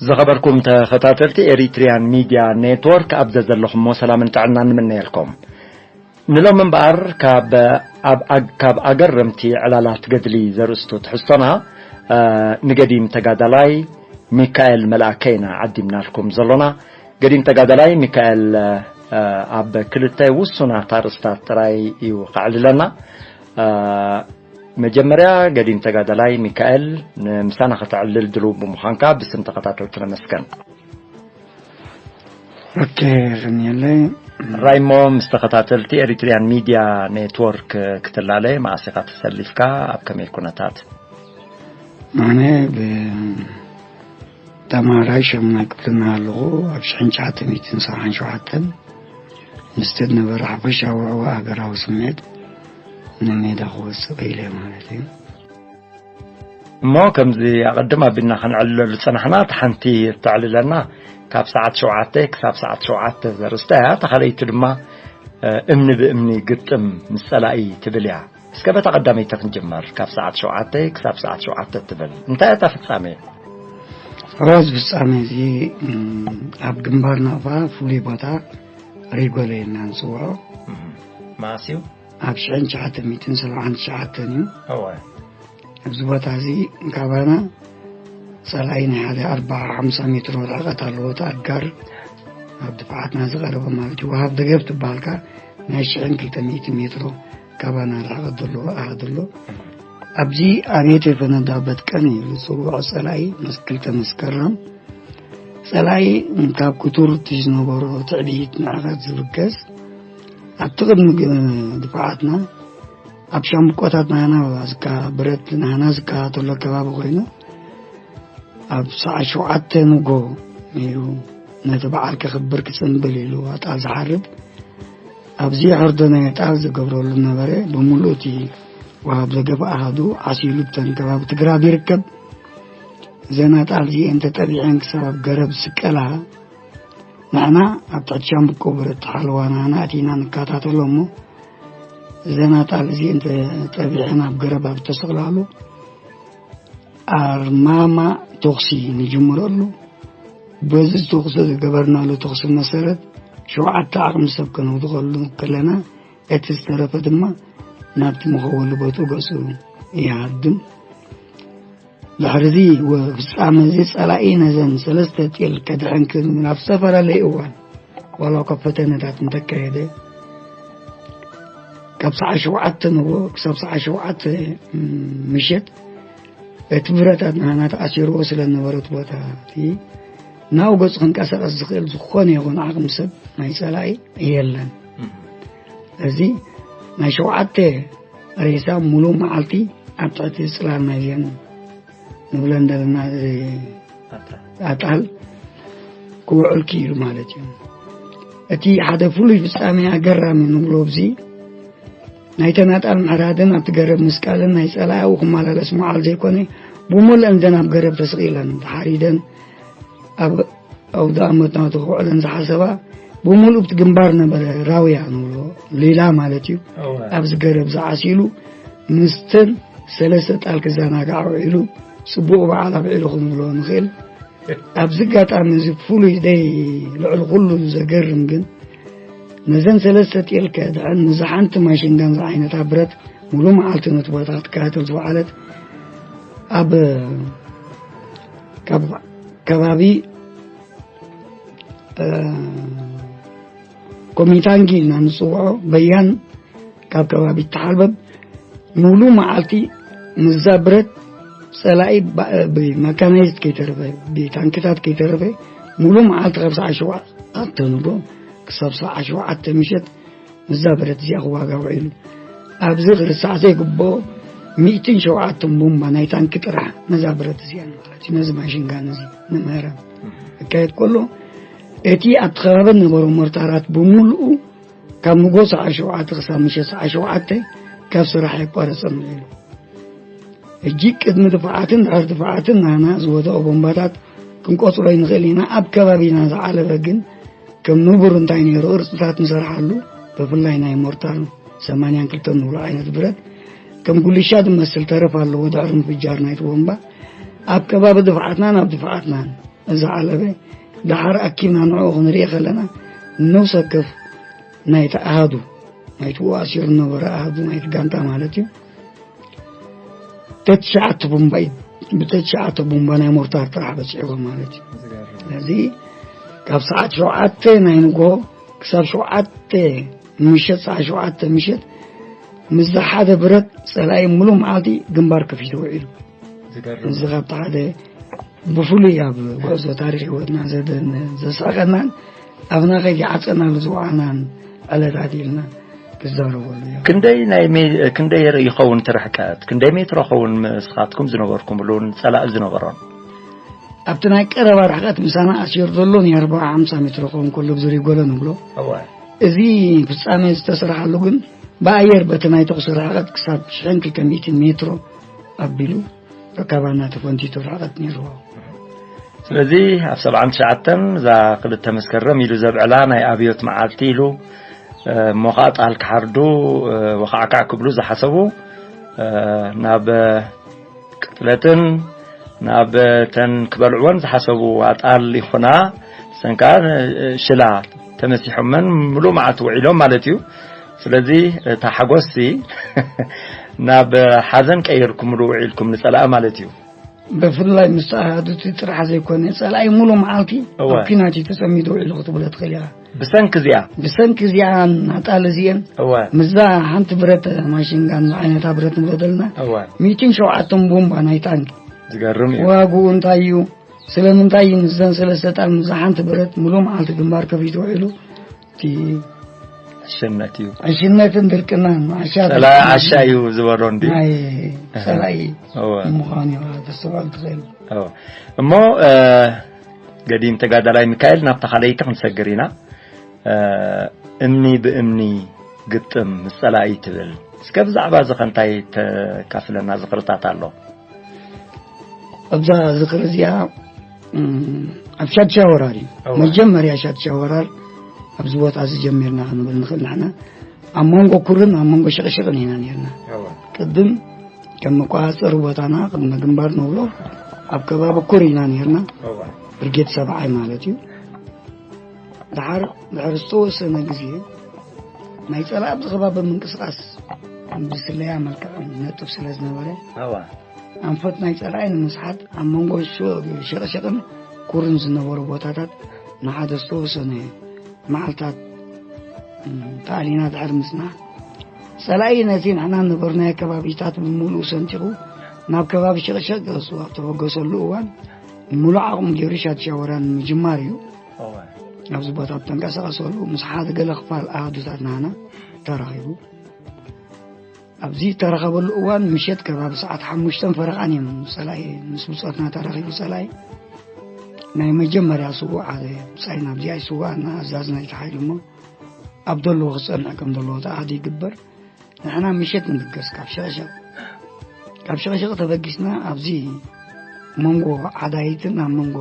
ዝኸበርኩም ተኸታተልቲ ኤሪትሪያን ሚድያ ኔትወርክ፣ ኣብ ዘዘለኹሞ ሰላምን ጥዕናን ንምነየልኩም። ንሎም እምበኣር ካብ ኣብ ኣግ- ካብ ኣገረምቲ ዕላላት ገድሊ ዘርእስቱ ትሕዝቶና፣ እ፣ ንገዲም ተጋዳላይ ሚካኤል መልኣከ ኢና ዓዲምናልኩም ዘሎና። ገዲም ተጋዳላይ ሚካኤል፣ እ፣ ኣብ ክልተ ውሱናት ኣርእስታት ጥራይ እዩ ከዕልለና። እ፣ መጀመርያ፣ ገዲም ተጋዳላይ ሚካኤል፣ ንምሳና ከተዕልል ድሉው ብምዃንካ ብስም ተኸታተልቲ ነመስገን። ኦኬ፣ የቐንየለይ። ራይሞ፣ ምስ ተኸታተልቲ ኤሪትሪያን ሚድያ ኔትወርክ ክትላለ መዓስ ኢኻ ተሰሊፍካ? ኣብ ከመይ ኩነታት? ኣነ ብተማሃራይ ሻሙናይ ክፍሊ እናሃለኹ ኣብ ሽሕን ትሽዓተ ሚእትን ሰብዓን ሸውዓተን ምስቲ ዝነበረ ሓፈሻዊ ዕዋ ሃገራዊ ስምዒት ንሜዳ ክወፅእ ክኢለ ማለት እዩ። እሞ ከምዚ ኣቐድም ኣቢልና ከነዕልለሉ ዝጸናሕና፣ እታ ሓንቲ እተዕልለና ካብ ሰዓት ሸውዓተ ክሳብ ሰዓት ሸውዓተ ዘርእስታ እያ። እታ ካልኣይቲ ድማ፣ እ፣ እምኒ ብእምኒ ግጥም ምስ ጸላኢ ትብል እያ። እስከ በታ ቀዳመይቲ ክንጅመር። ካብ ሰዓት ሸውዓተ ክሳብ ሰዓት ሸውዓተ ትብል። እንታይ እያ እታ ፍጻሜ? ራዝ ፍጻሜ እዚ፣ እም፣ ኣብ ግንባር ናቕፋ ፍሉይ ቦታ ሪጎለ ኢልና ንጽውዖ። እም፣ መዓስ እዩ? ኣብ ሽሕን ትሽዓተ ሚእትን ሰብዓን ትሽዓተን እዩ። እወ። ኣብዚ ቦታ እዚ ካባና ጸላኢ ናይ ሓደ ኣርባ ሓምሳ ሜትሮ ርሕቀት ኣለዎ። እቲ ኣጋር ኣብ ድፋዓትና ዝቐረበ ማለት እዩ። ወሃብ ደገፍ ትበሃል ከኣ ናይ ሽሕን ክልተ ሚእቲ ሜትሮ ካባና ርሕቀት ዘለዎ ኣሃዱ ኣሎ። ኣብዚ ኣብየት የፈነዳ በጥቀን እዩ ዝጽውዖ ጸላኢ ምስ ክልተ መስከረም። ጸላኢ ካብ ክቱር እቲ ዝነበሮ ትዕቢት ንዕቐት ዝብገስ፣ ኣብቲ ቅድሚ ግ-፣ ድፋዓትና ኣብ ሻምብቆታት ናህና ዝካ-፣ ብረት ናህና ዝከታተሎ ከባቢ ኮይኑ፣ ኣብ ሰዓት ሸውዓተ ንጎ እዩ ነቲ በዓል ከኽብር ክጽንብል ኢሉ ኣጣል ዝሓርድ። ኣብዚ ሕርዶ ናይ ኣጣል ዝገብረሉ ነበረ። ብምሉእ እቲ ወሃብ ደገፍ ኣሃዱ ዓሲሉ ብተን ከባቢ ትግራብ ይርከብ። እዘን ኣጣል እዚኤን ተጠቢዐን ክሳብ ኣብ ገረብ ስቀላ፣ ንሕና ኣብ ትሕቲ ሻምብቆ ብረት ሓለዋ ናህና ኣቲና ንከታተሎ እሞ፣ እዘን ኣጣል እዚኤን ተጠቢዐን ኣብ ገረብ ኣብ ተሰቕላሉ፣ ኣርማማ ተኹሲ ንጅምረሉ። በዚ ተኹሲ ዝገበርናሉ ተኹሲ መሰረት፣ ሸውዓተ ዓቕሚ ሰብ ከነውድቐሉ ከለና፣ እቲ ዝተረፈ ድማ ናብቲ መኸወሊ ቦትኡ ገጹ ይሃድም። ድሕሪ እዚ ወ-፣ ፍጻመ እዚ ጸላኢ ነዘን ሰለስተ ጤል ከድሕን ክብል ኣብ ዝተፈላለየ እዋን ዋላ እኳ ፈተነታት እንተካየደ፣ ካብ ሰዓት ሸውዓተ ንግሆ ክሳብ ሰዓት ሸውዓተ ምሸት እቲ ብረታት ናህና ተኣሲርዎ ስለ ዝነበረ እቲ ቦታ እቲ ናብኡ ገጹ ክንቀሳቐስ ዝኽእል ዝኾነ ይኹን ዓቕሚ ሰብ ናይ ጸላኢ የለን። እም። እዚ ናይ ሸውዓተ ሬሳ ሙሉእ መዓልቲ ኣብ ትሕቲ ጽላል ናይዘን ንብለን ዘለና፣ እዚ ኣጣል። ኣጣል ክውዕል ክኢሉ ማለት እዩ። እቲ ሓደ ፍሉይ ፍጻሜ ኣገራሚ ንብሎ ኣብዚ፣ ናይተን ኣጣል ምሕራድን ኣብቲ ገረብ ምስቃልን ናይ ጸላኢ ኣብኡ ክመላለስ ምውዓል ዘይኮነ፣ ብምሉእን ዘን ኣብ ገረብ ተስቒለን ተሓሪደን ኣብ ኣውደ ኣመት ናቱ ክውዕለን ዝሓሰባ፣ ብምሉእ ኣብቲ ግንባር ነበረ ራውያ ንብሎ፣ ሌላ ማለት እዩ። እወ። ኣብዚ ገረብ ዝዓሲሉ ምስተን ሰለስተ ጣል ክዘናጋዕ ውዒሉ፣ ጽቡቕ በዓል ኣብዒሉ ክንብሎ ንኽእል። ኣብዚ ኣጋጣሚ እዚ ፍሉይ ደይ ልዕሊ ኩሉ ዘገርም ግን፣ ነዘን ሰለስተ ጤል ከድሕን፣ ነዛ ሓንቲ ማሽንጋን ዝዓይነታ ብረት ሙሉ መዓልቲ ነቲ ቦታ ክትከታተል ዝወዓለት፣ ኣብ ካብ ከባቢ፣ እ፣ ኮሚታንጊ ኢልና ንጽውዖ በያን ካብ ከባቢ ተሓልበብ ሙሉ መዓልቲ ምስዛ ብረት ጸላኢ ባ-፣ ብመካናይዝድ ከይተረፈ፣ ብታንክታት ከይተረፈ፣ ሙሉ መዓልቲ ካብ ሰዓት ሸውዓተ ንጎ ክሳብ ሰዓት ሸውዓተ ምሸት ምስዛ ብረት እዚኣ ክዋጋ ውዒሉ። ኣብዚ ክርሳዕ ዘይግብኦ ሚእትን ሸውዓተን ቦምባ ናይ ታንኪ ጥራሕ ነዛ ብረት እዚኣ ማለት እዩ፣ ነዚ ማሽንጋን እዚ ንምህራም ክካየድ ከሎ፣ እቲ ኣብቲ ከባቢ ዝነበሩ ሞርታራት ብምሉኡ ካብ ንጎ ሰዓት ሸውዓተ ክሳብ ምሸት ሰዓት ሸውዓተ ካብ ስራሕ ኣይቋረጸን ውዒሉ። ሕጂ ቅድሚ ድፋዓትን ድሕሪ ድፋዓትን ናህና ዝወደቐ ቦምባታት ክንቆጽሮ ይንኽእል ኢና። ኣብ ከባቢና ዝዓለበ ግን ከም ንቡር እንታይ ነይሩ፣ ቅርጽታት ንሰርሓሉ፣ ብፍላይ ናይ ሞርታር ሰማንያን ክልተን ንብሎ ዓይነት ብረት ከም ጉልሻ ዝመስል ተረፍ ኣለዎ። ድሕሪ ምፍጃር ናይቲ ቦምባ ኣብ ከባቢ ድፋዓትናን ኣብ ድፋዓትናን እዚ ዓለበ ደሓር ኣኪብና ንዕኡ ክንርኢ ከለና፣ ነፍሲ ወከፍ ናይቲ ኣሃዱ፣ ናይቲ ኣሲሩ ዝነበረ ኣሃዱ፣ ናይቲ ጋንታ ማለት እዩ፣ ተትሽዓተ ቡምባ እዩ፣ ብተትሽዓተ ቡምባ ናይ ሞርታር ጥራሕ በፂሕዎ ማለት እዩ። ስለዚ ካብ ሰዓት ሸውዓተ ናይ ንግሆ ክሳብ ሸውዓተ ምሸት፣ ሰዓት ሸውዓተ ምሸት፣ ምስ ሓደ ብረት ጸላኢ ምሉእ መዓልቲ ግንባር ከፊቱ ውዒሉ። ዝገርም። እዚ ካብቲ ሓደ ብፍሉይ ኣብ ጉዕዞ ታሪኽ ህይወትና ዘደን ዘስሕቐናን ኣብና ከይዓጸናሉ ዝወዓልናን ዕለታት ኢልና ክዛረበሉ እዮም። ክንደይ ናይ ሜ-፣ ክንደይ ይኸውን እቲ ርሕቀት? ክንደይ ሜትሮ ኸውን ምስኻትኩም ዝነበርኩምሉን ጸላኢ ዝነበሮን? ኣብቲ ናይ ቀረባ ርሕቀት ምሳና ኣሲሩ ዘሎ ናይ ኣርብዓ ሓምሳ ሜትሮ ክኸውን ከሎ ብዝሪጎሎ ንብሎ። እወ። እዚ ፍጻሜ ዝተሰርሓሉ ግን ብኣየር በቲ ናይ ተኹሲ ርሕቀት ክሳብ ሽሕን ክልተ ሚእትን ሜትሮ ኣቢሉ ርካባና ተፈንቲቱ ርሕቀት ነይርዎ። ስለዚ ኣብ ሰብዓን ትሽዓተን እዛ ክልተ መስከረም ኢሉ ዘብዕላ ናይ ኣብዮት መዓልቲ ኢሉ፣ እ፣ እሞ ኸዓ ጣል ክሓርዱ፣ እ፣ ወኻዕካዕ ክብሉ ዝሓሰቡ፣ እ፣ ናብ ቅትለትን ናብ ተን ክበልዕወን ዝሓሰቡ ኣጣል ይኹና፣ ሰን ከኣ ሽላ ተመሲሖመን ምሉእ መዓልቲ ውዒሎም ማለት እዩ። ስለዚ እታ ሓጎስሲ ናብ ሓዘን ቀይርኩምሉ ውዒልኩም ንጸላኢ ማለት እዩ። ብፍላይ ምስ ኣሃዱቲ ጥራሕ ዘይኮነ፣ ጸላኢ ሙሉ መዓልቲ እወ። ኣብ ኲናት እዩ ተጸሚዱ ውዒሉ ክትብሎ ትኽእል ኢኻ። ብሰንኪ እዚኣ? ብሰንኪ እዚኣን ኣጣል እዚአን፣ እወ። ምስዛ ሓንቲ ብረት ማሽንጋን ዝዓይነታ ብረት ንብሎ ዘለና፣ እወ። ሚእትን ሸውዓተን ቦምባ ናይ ታንኪ። ዝገርም እዩ። ዋግኡ እንታይ እዩ? ስለምንታይ እዩ ምስዘን ሰለስተ ኣጣል ምስዛ ሓንቲ ብረት ሙሉ መዓልቲ ግንባር ከፊቱ ውዒሉ? እቲ ዕሽነት እዩ። ዕሽነትን ድርቅናን፣ ዓሻ ጸላኢ ድርቅናን። ዓሻ እዩ ዝበሎ እንዲ። ናይ ጸላኢ እወ። ምዃኑ እዩ ከተስተውዕል ትኽእል። እወ። እሞ፣ እ፣ ገዲም ተጋዳላይ ሚካኤል፣ ናብታ ካልኣይቲ ክንሰግር ኢና። እ፣ እምኒ ብእምኒ ግጥም ምስ ጸላኢ ትብል። እስከ ብዛዕባ እዚ ኸ እንታይ ተካፍለና ዝኽርታት ኣሎ? ኣብዛ ዝኽሪ እዚኣ፣ እም፣ ኣብ ሻድሻ ወራር እዩ። እወ። መጀመርያ ሻድሻ ወራር ኣብዚ ቦታ እዚ ጀሚርና ክንብል ንኽእል ንሕና። ኣብ መንጎ ኩርን ኣብ መንጎ ሽቕሽቕን ኢና ነርና። እወ። ቅድም ከም መቆጻጸሪ ቦታና፣ ቅድመ ግንባር ንብሎ፣ ኣብ ከባቢ ኩር ኢና ነርና። እወ። ብርጌድ ሰብዓይ ማለት እዩ። ደሓር፣ ድሕሪ ዝተወሰነ ግዜ ናይ ጸላኢ ኣብዚ ከባቢ ምንቅስቓስ ብስለያ መልክዕ ነጥብ ስለ ዝነበረ፣ እወ። ኣንፈት ናይ ጸላኢ ንምስሓት ኣብ መንጎ ሸ-፣ ሸቕሸቕን ኩርን ዝነበሩ ቦታታት ንሓደ ዝተወሰነ መዓልታት፣ እም፣ ተኣሊና ድሕሪ ምጽናሕ፣ ጸላኢ ነቲ ንሕና ዝነበርናዮ ከባቢታት ብምሉኡ ሰንጢቑ ናብ ከባቢ ሸቕሸቕ ገጹ ኣብ ተበገሰሉ እዋን፣ ምሉእ ዓቕሙ ገይሩ ሻድሻ ወራር ንምጅማር እዩ። እወ። ኣብዚ ቦታ ብተንቀሳቐሰሉ ምስ ሓደ ገለ ክፋል ኣሃዱታት ናህና ተራኺቡ። ኣብዚ እተራኸበሉ እዋን ምሸት ከባቢ ሰዓት ሓሙሽተን ፈረቓን እዮም ጸላኢ ምስ ብጾትና ተራኺቡ። ጸላኢ ናይ መጀመርያ ስዉእ ሓደ ብጻይ ናብዚኣ ይስዋእና ኣዛዚ ናይቲ ሓይሊ እሞ ኣብ ደለዎ ክጸንዕ ከም ዘለዎ ተኣሃዱ ይግበር። ንሕና ምሸት ንብገስ ካብ ሸቕሸቕ፣ ካብ ሸቕሸቕ ተበጊስና ኣብዚ መንጎ ዓዳይትን ኣብ መንጎ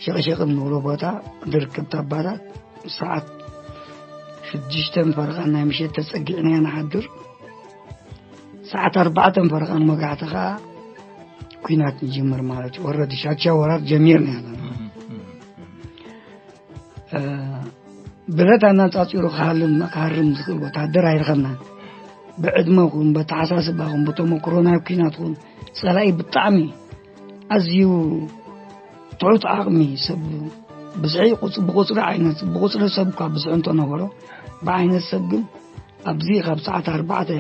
ሸቕሸቕ እንብሎ ቦታ ዝርከብ ታባታት ሰዓት ሽዱሽተን ፈረቓን ናይ ምሸት ተጸጊዕና ኢና ንሓድር። ሰዓት ኣርባዕተን ፈረቓን ወጋሕታ ኸኣ ኲናት ንጅምር ማለት እዩ። ወረዲ ሻቻ ወራር ጀሚርና ኣለና። እ፣ ብረት ኣነጻጺሩ ክሃልም፣ ክሃርም ዝኽእል ወታደር ኣይረኸብናን። ብዕድመ ኹን፣ በተሓሳስባ ኹን፣ ብተመክሮ ናይ ኲናት ኹን፣ ጸላኢ ብጣዕሚ ኣዝዩ ትሑት ዓቕሚ ሰብ፣ ብዝሒ ቁጽ-፣ ብቁጽሪ ዓይነት፣ ብቁጽሪ ሰብ እኳ ብዝሒ እንተነበሮ፣ ብዓይነት ሰብ ግን ኣብዚ ካብ ሰዓት ኣርባዕተ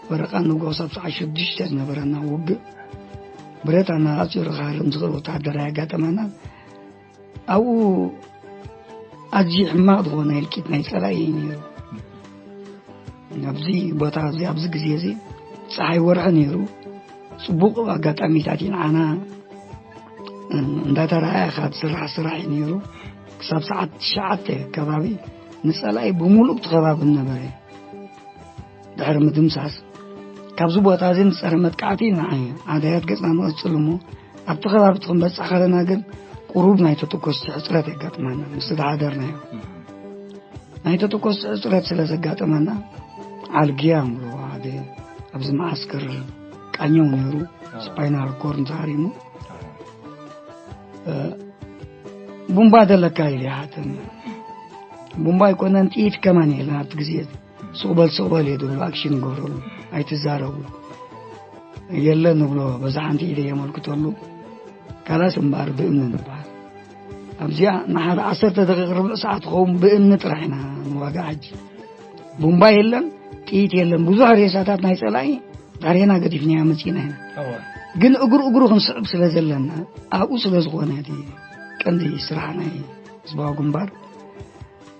ፈረቓ ንግሆ ክሳብ ሰዓት ሽዱሽተ ዝነበረና ውግእ፣ ብረት ኣነጻጺሩ ክሃርም ዝኽእል ወታደር ኣየጋጠመናን። ኣብኡ ኣዝዩ ሕማቕ ዝኾነ ህልቂት ናይ ጸላኢ እዩ ነይሩ። ኣብዚ ቦታ እዚ፣ ኣብዚ ግዜ እዚ ጸሓይ ወርሒ ነይሩ። ጽቡቕ ኣጋጣሚታት እዩ ንዓና፣ እ፣ እንዳተራእየ ካብ ዝስራሕ ስራሕ እዩ ነይሩ። ክሳብ ሰዓት ትሽዓተ ከባቢ ንጸላኢ ብምሉእ እቲ ከባቢ ነበረ። ድሕሪ ምድምሳስ፣ ካብዚ ቦታ እዚ ንጸረ መጥቃዕቲ ንዓይ ዓዳያት ገጽና ንቐጽል እሞ፣ ኣብቲ ከባቢ እቲ ክንበጽሕ ከለና ግን ቁሩብ ናይ ተተኮስቲ ሕጽረት የጋጥመና፣ ምስቲ ዝሓደርናዮ። ናይ ተተኮስቲ ሕጽረት ስለ ዘጋጠመና፣ ዓልግያ እምብሎ ሓደ ኣብዚ መዓስከር ቃኘው ነይሩ፣ ስፓይናል ኮርን ተሃሪሙ። ቡምባ ዘለካ ኢሉ ይሓተኒ። ቡምባ ኣይኮነን፣ ጥይት ከማን የለን ኣብቲ ግዜ። ሱቕ በል ሱቕ በል እየ ዝብሉ፣ ኣክሽን ይገብረሉ፣ ኣይትዛረቡ። የለን ንብሎ፣ በዛ ሓንቲ ኢደ የመልክተሉ። ካላስ እምበኣር ብእምኒ ንበሃል። ኣብዚኣ ንሓደ ዓሰርተ ደቂቕ ርብዕ ሰዓት ክኸውን ብእምኒ ጥራሕ ኢና ንዋጋእ። ሕጂ ቡምባ የለን፣ ጥይት የለን፣ ብዙሕ ሬሳታት ናይ ጸላኢ ጣርየና ገዲፍናዮ መጺእና ኢና። ግን እግሩ እግሩ ክንስዕብ ስለ ዘለና፣ ኣብኡ ስለ ዝኾነ እቲ ቀንዲ ስራሕ ናይ ህዝባዊ ግንባር፣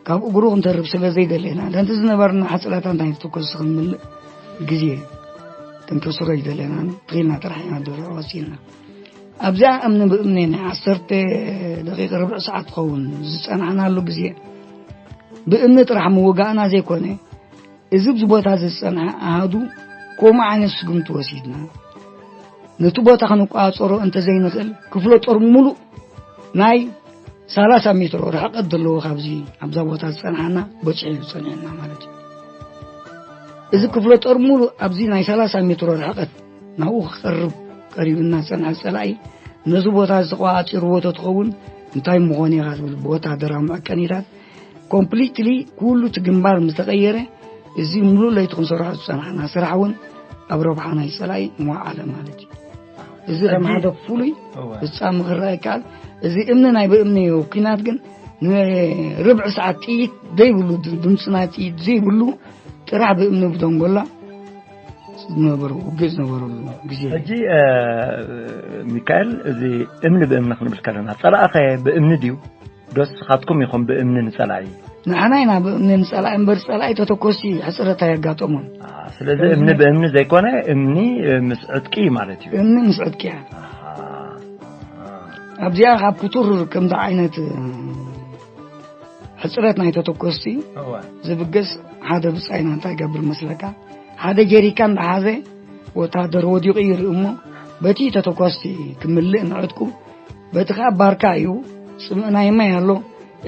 ካብ እግሩ ክንተርፍ ስለ ዘይደለና፣ ነቲ ዝነበርና ሓጽላታት ናይ ተኮስ ክንምልእ ግዜ ክንከስሮ ኣይደለናን። ትኺልና ጥራሕ ኢና ድሮ ወጺእና። ኣብዚኣ እምኒ ብእምኒ ናይ ዓሰርተ ደቂቕ ርብዕ ሰዓት ትኸውን ዝጸናሕናሉ ግዜ ብእምኒ ጥራሕ ምውጋእና ዘይኮነ፣ እዚ ኣብዚ ቦታ እዚ ዝጸንሐ ኣሃዱ ከምኡ ዓይነት ስጉምቲ ወሲድና፣ ነቲ ቦታ ክንቆጻጸሮ እንተዘይንኽእል፣ ክፍለ ጦር ሙሉእ ናይ ሰላሳ ሜትሮ ርሕቀት ዘለዎ ካብዚ ኣብዛ ቦታ ዝጸንሓና በጺሑ እዩ ጸኒሕና ማለት እዩ። እዚ ክፍለ ጦር ሙሉእ ኣብዚ ናይ ሰላሳ ሜትሮ ርሕቀት ናብኡ ክቐርብ ቀሪብና ዝጸንሐ ጸላኢ ነዚ ቦታ ዝተቆጻጸርዎ ተትኸውን እንታይ ምኾነ ኢኻ ትብል ብወታደራዊ መዐቀኒታት ኮምፕሊትሊ ኩሉ እቲ ግንባር ምስ ተቐየረ፣ እዚ ሙሉእ ለይቲ ክንሰርሖ ዝጸናሕና ስራሕ እውን ኣብ ረብሓ ናይ ጸላኢ ምወዓለ ማለት እዩ። እዚ ከም ሓደ ፍሉይ ፍጻመ ክረአ ይከኣል። እዚ እምኒ ናይ ብእምኒ እዩ። ኲናት ግን ንርብዒ ሰዓት ጥይት ዘይብሉ፣ ድምፂ ናይ ጥይት ዘይብሉ ጥራሕ ብእምኒ ብደንጎላ ዝነበሩ ውግእ ዝነበረሉ ግዜ እዩ። ሕጂ ሚካኤል፣ እዚ እምኒ ብእምኒ ክንብል ከለና ጸላእኸ ብእምኒ ድዩ? ዶስ ንስኻትኩም ኢኹም ብእምኒ ንጸላኢ? ንሕና ኢና ብእምኒ ንጸላኢ እምበር ጸላኢ ተተኮስቲ ሕጽረት ኣየጋጠሞን። ስለዚ እምኒ ብእምኒ ዘይኮነ እምኒ ምስ ዕጥቂ ማለት እዩ። እምኒ ምስ ዕጥቂ እያ። ኣብዚኣ ካብ ክቱር ከምዚ ዓይነት ሕጽረት ናይ ተተኮስቲ ዝብገስ ሓደ ብጻይና እንታይ ገብር መስለካ? ሓደ ጀሪካን ዝሓዘ ወታደር ወዲቑ ይርኢ እሞ በቲ ተተኮስቲ ክምልእ ንዕጥቁ በቲ ኸኣ ባርካ እዩ፣ ጽምእ ናይ ማይ ኣሎ።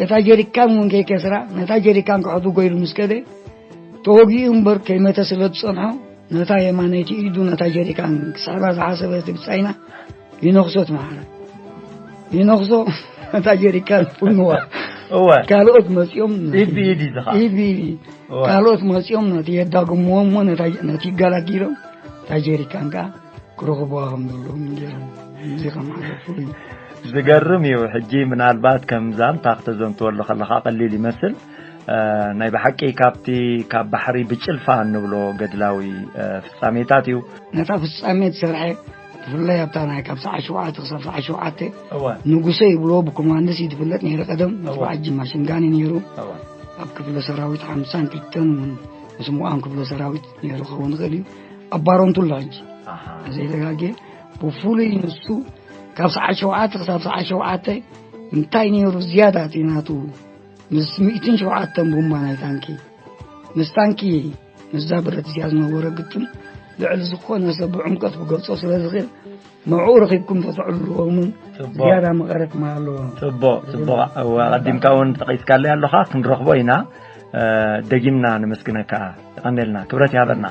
እታ ጀሪካን እውን ከይከስራ፣ ነታ ጀሪካን ክሕድጎ ኢሉ ምስ ከደ፣ ተወጊኡ እምበር ከይመተ ስለ ዝጸንሖ፣ ነታ የማነይቲ ኢዱ ነታ ጀሪካን ክስሕባ ዝሓሰበ እቲ ብጻይና ይነኽሶ እቲ ማሕረ። ይነኽሶ፣ ነታ ጀሪካን ፉንዋ። እወ። ካልኦት መጺኦም ኢድ ብኢድ እዩ ዝኸዓ። ኢድ ብኢድ እዩ። እወ። ካልኦት መጺኦም ነቲ የዳግምዎ እሞ ነታ፣ ነቲ ይገላጊሎም፣ እታ ጀሪካን ከኣ ክረኽብዋ ከም ዘለዎም ገይሮም እዚ ከም ሓደ ፍሉይ ዝገርም እዩ። ሕጂ ምናልባት ከም ዛንታ ክተዘንትወሉ ከለኻ ቀሊል ይመስል። እ፣ ናይ ብሓቂ ካብቲ ካብ ባሕሪ ብጭልፋ እንብሎ ገድላዊ፣ እ፣ ፍጻሜታት እዩ። ነታ ፍጻሜ ዝሰርሐ ብፍላይ ኣብታ ናይ ካብ ሰዓት ሸውዓተ ክሳብ ሰዓት ሸውዓተ እወ። ንጉሰ ይብልዎ ብኮማንድስ እዩ ዝፍለጥ ነይሩ ቀደም። እወ። መጥባዕጂ ማሽንጋን እዩ ነይሩ። እወ። ኣብ ክፍለ ሰራዊት ሓምሳን ክልተን እውን ምስ ሙቓም ክፍለ ሰራዊት ነይሩ ክኸውን ይኽእል እዩ። ኣብ ባሮንቱ ኣሎ ሕጂ። ኣሃ። ዘይተጋጌ ብፍሉይ ንሱ ካብ ሰዓት ሸውዓተ ክሳብ ሰዓት ሸውዓተ እንታይ ነይሩ ዝያዳ እቲ ናቱ ምስ ሚእትን ሸውዓተን ቡምባ ናይ ታንኪ፣ ምስ ታንኪ ምስዛ ብረት እዚኣ ዝነበረ ግጥም ልዕሊ ዝኾነ ሰብ ብዕምቀት ክገልጾ ስለ ዝኽእል ንዕኡ ረኺብኩም ተተዕልልዎምን ጽቡቕ። ዝያዳ መቐረት ምሃለዎ። ጽቡቕ፣ ጽቡቕ። እወ፣ ኣቐዲምካ እውን ጠቒስካለይ ኣለኻ፣ ክንረኽቦ ኢና። እ፣ ደጊምና ነመስግነካ። የቐንየልና። ክብረት ይሃበልና።